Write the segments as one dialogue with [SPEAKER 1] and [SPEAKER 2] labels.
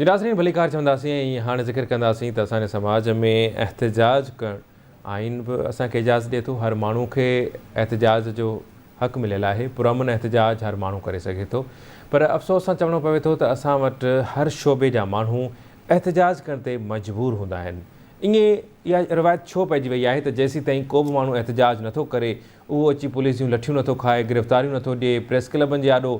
[SPEAKER 1] جي ناظرين ڀليڪار چونداسين ۽ هاڻي ذڪر ڪنداسين ته اسان جي سماج ۾ احتجاج ڪرڻ آئين به اسان کي اجازت ڏئي ٿو هر ماڻهو کي احتجاج جو حق مليل آهي پرامن احتجاج هر ماڻهو ڪري سگهي ٿو پر افسوس سان چوڻو پوي ٿو ته اسان وٽ هر شعبي جا ماڻهو احتجاج ڪرڻ تي مجبور هوندا آهن ائين اها روايت ڇو پئجي وئي آهي ته جيسيتائين ڪو به ماڻهو احتجاج نٿو ڪري اهو اچي پوليس جون لٺيون نٿو کائي، گرفتاريون نٿو ڏئي، پريس ڪلبن جي آڏو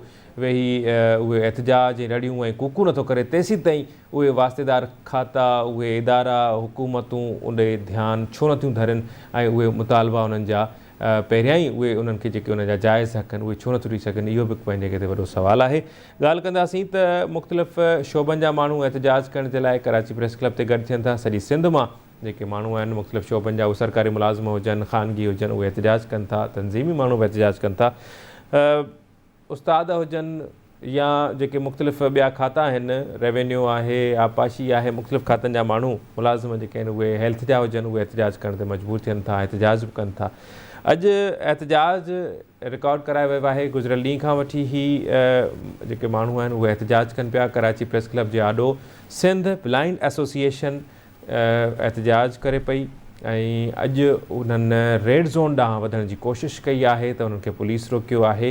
[SPEAKER 1] ويهي اهي احتجاج ۽ رڙيون ۽ ڪوڪون نٿو ڪري، تيسيتائين اهي واسطيدار کاتا، اهي ادارا، حڪومتون ان ڏي ڌيان ڇو نٿيون ڌرين ۽ اهي مطالبا انهن جا پهريائين اهي انهن کي جيڪي انهن جا جائز حق آهن اهي ڇو نٿيون ڏئي سگهن اهو به پنهنجي جڳهه تي وڏو سوال آهي. ڳالهه ڪنداسين ته مختلف شعبن جا ماڻهو احتجاج ڪرڻ جي لاء ڪراچي پريس ڪلب تي گڏ ٿين ٿا، سڄي سنڌ مان جيڪي ماڻهو آهن مختلف شعبن جا اهي سرڪاري ملازم هجن خانگي هجن اهي احتجاج ڪن ٿا تنظيمي ماڻهو به احتجاج ڪن ٿا استاد هجن يا جيڪي مختلف ٻيا کاتا آهن ريونيو آهي آبپاشي آهي مختلف کاتن جا ماڻهو ملازم جيڪي آهن اهي هيلٿ جا هجن اهي احتجاج ڪرڻ تي مجبور ٿين ٿا احتجاج به ڪن ٿا اڄ احتجاج رڪارڊ ڪرايو ويو آهي گذريل ڏينهن کان وٺي هي جيڪي ماڻهو آهن اهي احتجاج ڪن پيا ڪراچي پريس ڪلب جي آڏو سنڌ بلائنڊ ايسوسيئيشن احتجاج ڪري پئي ۽ اڄ انهن ريڊ زون ڏانهن وڌڻ جي ڪوشش ڪئي آهي ته انهن کي پوليس روڪيو آهي،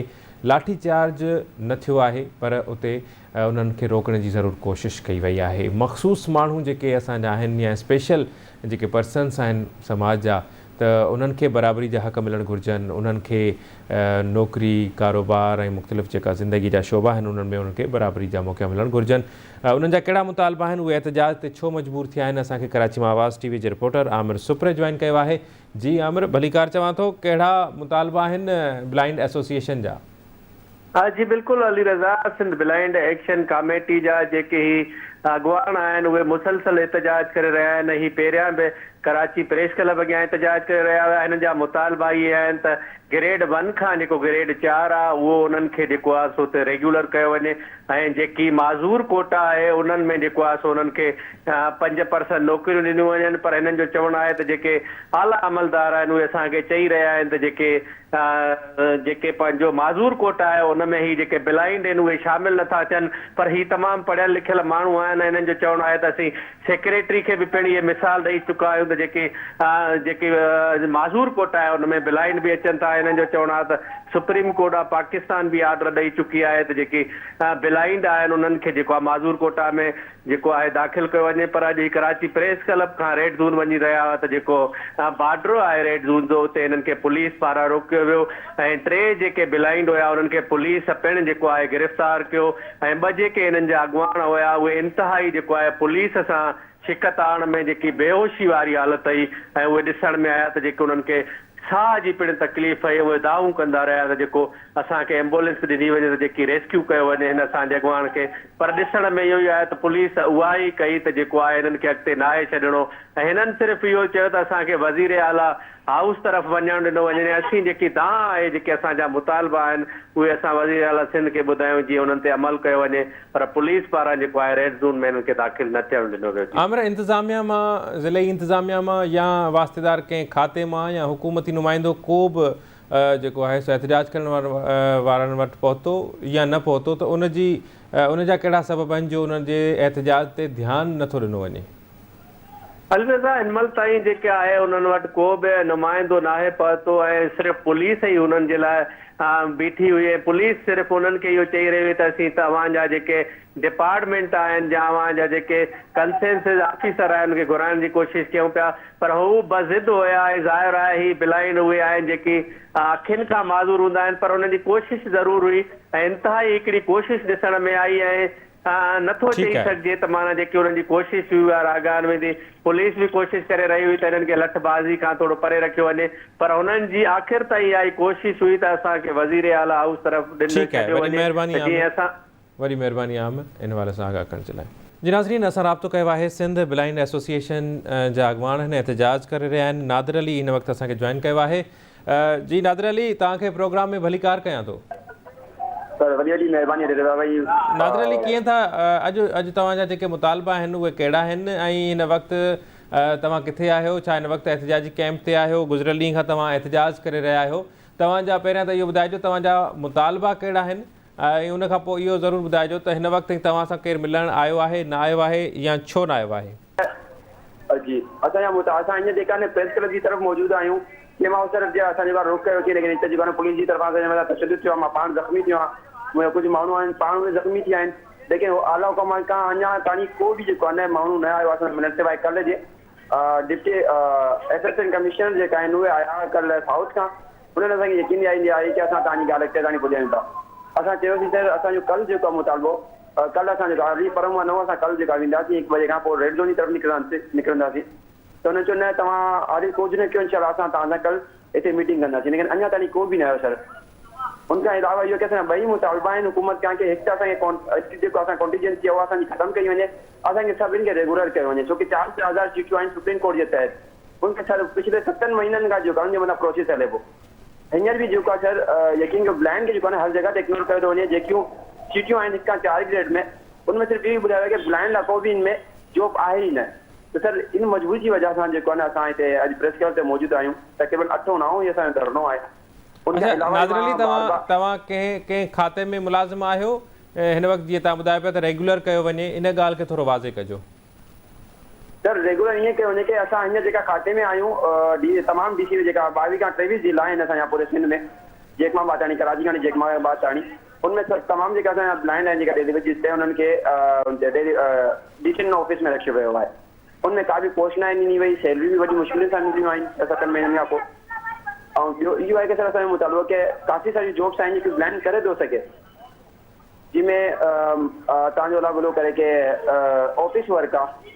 [SPEAKER 1] لاٺي چارج نه ٿيو آهي پر اتي انهن کي روڪڻ جي ضرور ڪوشش ڪئي وئي آهي. مخصوص ماڻهو جيڪي اسان جا آهن يا اسپيشل جيڪي پرسنس آهن سماج جا ته انهن کي برابري جا حق ملڻ گهرجن، انهن کي نوڪري، ڪاروبار ۽ مختلف جيڪا زندگي جا شعبا آهن انهن ۾ انهن کي برابري جا موقعا ملڻ گهرجن. انهن جا ڪهڙا مطالبا آهن، اهي احتجاج تي ڇو مجبور ٿيا آهن، اسان کي ڪراچي مان آواز ٽي وي جي رپورٽر عامر سپري جوائن ڪيو آهي. جي عامر ڀليڪار چوان ٿو، ڪهڙا مطالبا آهن بلائنڊ ايسوسيئيشن جا؟
[SPEAKER 2] جي بلڪل Ali Raza, Sindh blind action committee جا جيڪي هي اڳواڻ آهن اهي مسلسل احتجاج ڪري رهيا آهن، هي پهريان به ڪراچي پريس ڪلب اڳيان احتجاج ڪري رهيا هيا، هنن جا مطالبا اهي آهن ته گريڊ ون کان جيڪو گريڊ چار آهي اهو انهن کي جيڪو آهي سو اتي ريگيولر ڪيو وڃي ۽ جيڪي معذور ڪوٽا آهي انهن ۾ جيڪو آهي سو انهن کي 5% نوڪريون ڏنيون وڃن پر هنن جو چوڻ آهي ته جيڪي اعليٰ عملدار آهن اهي اسان کي چئي رهيا آهن ته جيڪي جيڪي پنهنجو معذور ڪوٽا آهي ان ۾ هي جيڪي بلائنڊ آهن اهي شامل نٿا ٿين پر هي تمام پڙهيل لکيل ماڻهو آهن ۽ هنن جو چوڻ آهي ته اسين سيڪريٽري کي به پڻ اهي مثال ڏئي چڪا آهيون ته جيڪي جيڪي معذور ڪوٽا آهي ان ۾ بلائنڊ به اچن ٿا هنن جو چوڻ آهي ته سپريم ڪورٽ آف پاڪستان به آرڊر ڏئي چڪي آهي ته جيڪي بلائنڊ آهن انهن کي جيڪو آهي معذور ڪوٽا ۾ جيڪو آهي داخل ڪيو وڃي پر اڄ هي ڪراچي پريس ڪلب کان ريڊ زون وڃي رهيا هئا ته جيڪو بارڊر آهي ريڊ زون جو اتي هنن کي پوليس پاران روڪيو ويو ۽ ٽي جيڪي بلائنڊ هيا انهن کي پوليس پڻ جيڪو آهي گرفتار ڪيو ۽ ٻه جيڪي هنن جا اڳواڻ هيا اهي انتهائي جيڪو آهي پوليس سان ڇڪتاڻ ۾ جيڪي بيهوشي واري حالت هئي ۽ اهي ڏسڻ ۾ آيا ته جيڪي انهن کي ساهه جي پڻ تڪليف هئي اهي دانهون ڪندا رهيا ته جيڪو اسان کي ايمبولينس ڏني وڃي ته جيڪي ريسڪيو ڪيو وڃي هن اسان جي اڳواڻ کي پر ڏسڻ ۾ اهو ئي آيو ته پوليس اها ئي ڪئي ته جيڪو آهي هنن کي اڳتي ناهي ڇڏڻو ۽ هنن صرف اهو چيو ته اسان کي وزير اعليٰ هائوس طرف وڃڻ ڏنو وڃي ۽ اسين جيڪي دانهن آهي جيڪي اسان جا مطالبا آهن اهي اسان وزير اعليٰ سنڌ کي ٻڌايون جيئن انهن تي عمل ڪيو وڃي پر پوليس پاران جيڪو آهي ريڊ زون ۾ انهن کي داخل نه ٿيڻ ڏنو ويو جي.
[SPEAKER 1] آمر انتظاميا مان ضلعي انتظاميا مان يا واسطيدار ڪنهن کاتي مان يا حڪومتي نمائندو ڪو به جيڪو آهي سو احتجاج ڪرڻ وارن وٽ پهتو يا نه پهتو ته ان جي ان جا ڪهڙا سبب آهن جو انهن جي احتجاج تي ڌيان نه ٿو ڏنو وڃي.
[SPEAKER 2] الرضا هن مهل تائين جيڪي آهي انهن وٽ ڪو به نمائندو ناهي پهتو ۽ صرف پوليس ئي انهن جي لاء بيٺي هئي ۽ پوليس صرف انهن کي اهو چئي رهي هئي ته اسين توهان جا جيڪي ڊپارٽمينٽ آهن يا اوهان جا جيڪي ڪنسينسز آفيسر آهن انهن کي گهرائڻ جي ڪوشش ڪيون پيا پر هو بضد هيا ۽ ظاهر آهي هي بلائنڊ اهي آهن جيڪي اکين کان معذور هوندا آهن پر انهن جي ڪوشش ضرور هئي ۽ انتهائي هڪڙي ڪوشش ڏسڻ ۾ آئي ۽ نه ٿو چئي سگهجي ته معنيٰ جيڪي انهن جي ڪوشش هئي اها راڳان ويندي. پوليس به ڪوشش ڪري رهي هئي ته انهن کي لٺ بازي کان ٿورو پري رکيو وڃي پر هنن جي آخر تائين اها ئي ڪوشش هئي ته اسان کي وزير اعليٰ هائوس طرف ڏنو
[SPEAKER 1] ٺيڪ آهي
[SPEAKER 2] ڇڏيو
[SPEAKER 1] وڏي
[SPEAKER 2] وڃي
[SPEAKER 1] مهرباني
[SPEAKER 2] ته جيئن
[SPEAKER 1] عامر
[SPEAKER 2] اسان.
[SPEAKER 1] وڏي مهرباني عامر ان حوالي سان آگاهه ڪرڻ جي لاء. جي ناظرين اسان رابطو ڪيو آهي سنڌ بلائنڊ ايسوسيئيشن جا اڳواڻ هن احتجاج ڪري رهيا آهن نادر علي هن وقت اسان کي جوائن ڪيو آهي جي نادر علي توهان کي پروگرام ۾ ڀليڪار ڪيان ٿو.
[SPEAKER 3] سر وڏي وڏي مهرباني رضا ڀائي.
[SPEAKER 1] نادر علي ڪيئن ٿا اڄ اڄ توهان جا جيڪي مطالبا آهن اهي ڪهڙا آهن ۽ هن وقت توهان ڪٿي آهيو ڇا هن وقت احتجاجي ڪئمپ تي آهيو گذريل ڏينهن کان توهان احتجاج ڪري رهيا آهيو توهان جا پهريان ته اهو ٻڌائجو توهان جا مطالبا ڪهڙا آهن ۽ ان کان پوء اهو ضرور ٻڌائجو ته هن وقت تائين توهان سان ڪير ملڻ آيو آهي نه آيو آهي يا ڇو نه آيو آهي؟
[SPEAKER 3] جي اسان جا متا اسان هينئر جيڪا نه پريس ڪلب جي طرف موجود آهيون جنهن مان صرف جي اسان جيڪا روڪ ڪيو ٿي ليڪن هتي جيڪا نه پوليس جي طرفان اسان جي مٿان تشدد ٿيو آهي مان پاڻ زخمي ٿيو آهيان منهنجا ڪجهه ماڻهو آهن پاڻ اهي زخمي ٿيا آهن ليڪن هو اعليٰ حڪم کان اڃا تاڻي ڪو به جيڪو آهي نه ماڻهو نه آيو آهي اسان سان ملڻ سواء ڪلهه جي ڊپٽي اسسٽنٽ ڪمشنر جيڪا آهن اهي آيا ڪلهه سائوٿ کان انهن اسان کي يقين ڏياريندي آهي ڪي اسان توهان جي ڳالهه اڳتي تاڻي پڄايون ٿا اسان چيوسين ته اسان جو ڪلهه جيڪو آهي مطالبو ڪلهه اسان جيڪو آهي پرم مان نو اسان ڪلهه جيڪا وينداسين هڪ بجي کان پوء ريڊ زون جي طرف نڪرنداسين ته انهن چيو نه توهان هالي ڪجهه نه ڪيو انشاء الله اسان توهان سان ڪلهه هتي ميٽنگ ڪنداسين ليڪن اڃا تائين ڪو به نه آيو سر ان کان علاوه اهو ڪي اسان جا ٻئي مطالبا آهن حڪومت کان ڪي هڪ ته اسان کي جيڪو اسان ڪانٽيجنسي آهي اها اسان جي ختم ڪئي وڃي اسان کي سڀني کي ريگولر ڪيو وڃي ڇو ڪي 4000 سيٽون آهن سپريم ڪورٽ جي تحت ان کي سر پڇلي ستن مهينن کان جيڪو آهي ان جي مٿان پروسيس هلي پيو هينئر به جيڪو آهي سر يقين ڪيو بلائنڊ کي جيڪو آهي نه هر جڳهه تي اگنور ڪيو ٿو وڃي جيڪيون سيٽيون آهن هڪ کان چار گريڊ ۾ ان ۾ صرف اهو ئي ٻڌايو ويو آهي ڪي بلائنڊ لاء ڪو به ان ۾ جاب آهي ئي نه ته سر ان مجبوري جي وجهه سان جيڪو آهي نه اسان هتي اڄ پريس ڪلب تي موجود آهيون تقريبن اٺون نائون هي اسان جو ڌرڻو آهي ان کان
[SPEAKER 1] اڇا
[SPEAKER 3] علاوه
[SPEAKER 1] ناظر علي
[SPEAKER 3] مان بار
[SPEAKER 1] توهان
[SPEAKER 3] بار.
[SPEAKER 1] توهان ڪنهن ڪنهن کاتي ۾ ملازم آهيو هن وقت جيئن توهان ٻڌايو پيا ته ريگيولر ڪيو وڃي ان ڳالهه کي ٿورو واضح ڪجو.
[SPEAKER 3] سر ريگيولر ائين ڪيو وڃي ڪي اسان هينئر جيڪا کاتي ۾ آهيون ڊي تمام ڊي سي جيڪا 22 کان 23 ضلعا آهن اسان جا پوري سنڌ ۾ جيڪب آباد تاڻي ڪراچي کان جيڪب آباد تاڻي ان ۾ سر تمام جيڪا اسان جا بلائنڊ آهن جيڪا ڊيليوري جي انهن کي ڊي سي آفيس ۾ رکيو ويو آهي ان ۾ ڪا به پوسٽ ناهي ڏني وئي، سيلريون به وڏي مشڪلن سان مليون آهن ڇهه ستن مهينن کان پوء ۽ ٻيو اهو آهي ڪه سر اسان جو مطالبو ڪه ڪافي ساريون جابس آهن جيڪيون بلائنڊ ڪري ٿو سگهي جنهن ۾ توهان جو الله ڀلو ڪري ڪه آفيس ورڪ آهي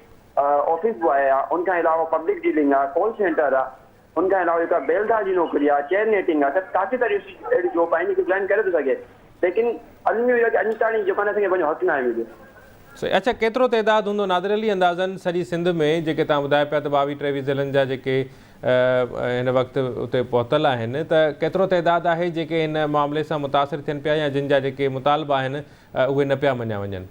[SPEAKER 3] آفيس بواء آهي ان کان علاوه پبلڪ ڊيلنگ آهي ڪال سينٽر آهي ان کان علاوه جيڪا بيلدار جي نوڪري آهي، چيئر نيٽنگ آهي ته ڪافي ساريون اهڙيون جاب آهن جيڪي جوائن ڪري ٿو سگهي ليڪن الميو اهو آهي ڪه اڄ تاڻي جيڪو آهي نه اسان کي پنهنجو حق ناهي مليو.
[SPEAKER 1] صحيح اڇا ڪيترو تعداد هوندو نادر علي اندازن سڄي سنڌ ۾ جيڪي توهان ٻڌايو پيا ته ٻاويهه ٽيويهه ضلعن جا جيڪي هن وقت اتي پهتل آهن ته ڪيترو تعداد آهي جيڪي هن معاملي سان متاثر ٿين پيا يا جن جا جيڪي مطالبا آهن اهي نه پيا مڃيا وڃن.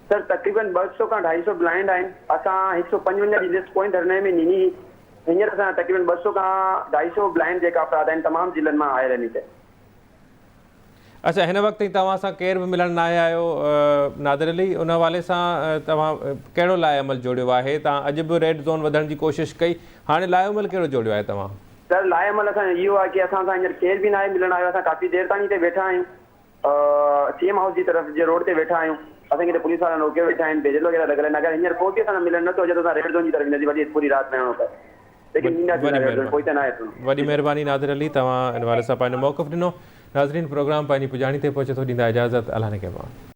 [SPEAKER 3] سر تقريبن ٻه سو کان ڍائي سو بلائنڊ آهن اسان هڪ سو پنجونجاهه جي لسٽ پوئين ڌرڻي ۾ ڏني هئي هينئر اسان جا تقريبن ٻه سو کان ڍائي سو بلائنڊ جيڪا افراد آهن تمام ضلعن مان آيل آهن هتي.
[SPEAKER 1] اڇا هن وقت تائين توهان سان ڪير به ملڻ ناهي آيو نادر علي ان حوالي سان توهان ڪهڙو لائحه عمل جوڙيو آهي توهان اڄ به ريڊ زون وڌڻ جي ڪوشش ڪئي هاڻي لائحه عمل ڪهڙو جوڙيو آهي توهان؟
[SPEAKER 3] سر لائحه عمل اسان جو اهو آهي ڪي اسان سان هينئر ڪير به ناهي ملڻ آيو اسان ڪافي دير تاڻي هتي ويٺا آهيون سي ايم هائوس جي طرف جي روڊ تي ويٺا آهيون اسان کي هتي پوليس وارن روڪيو ويٺا آهن بيريل وغيره لڳل آهن اگر هينئر ڪو به اسان سان ملڻ نه ٿو اچي ته اسان ريڊ زون جي طرف اينداسين ڀلي پوري رات ويهڻو پئي ليڪن اينداسين
[SPEAKER 1] وڏي
[SPEAKER 3] اسان ريڊ زون پوئتي ناهي اچڻو.
[SPEAKER 1] وڏي مهرباني نادر علي توهان ان حوالي سان پنهنجو موقف ڏنو ناظرين پروگرام پنهنجي پڄاڻي تي پهچي ٿو ڏيندا اجازت الله نگهبان.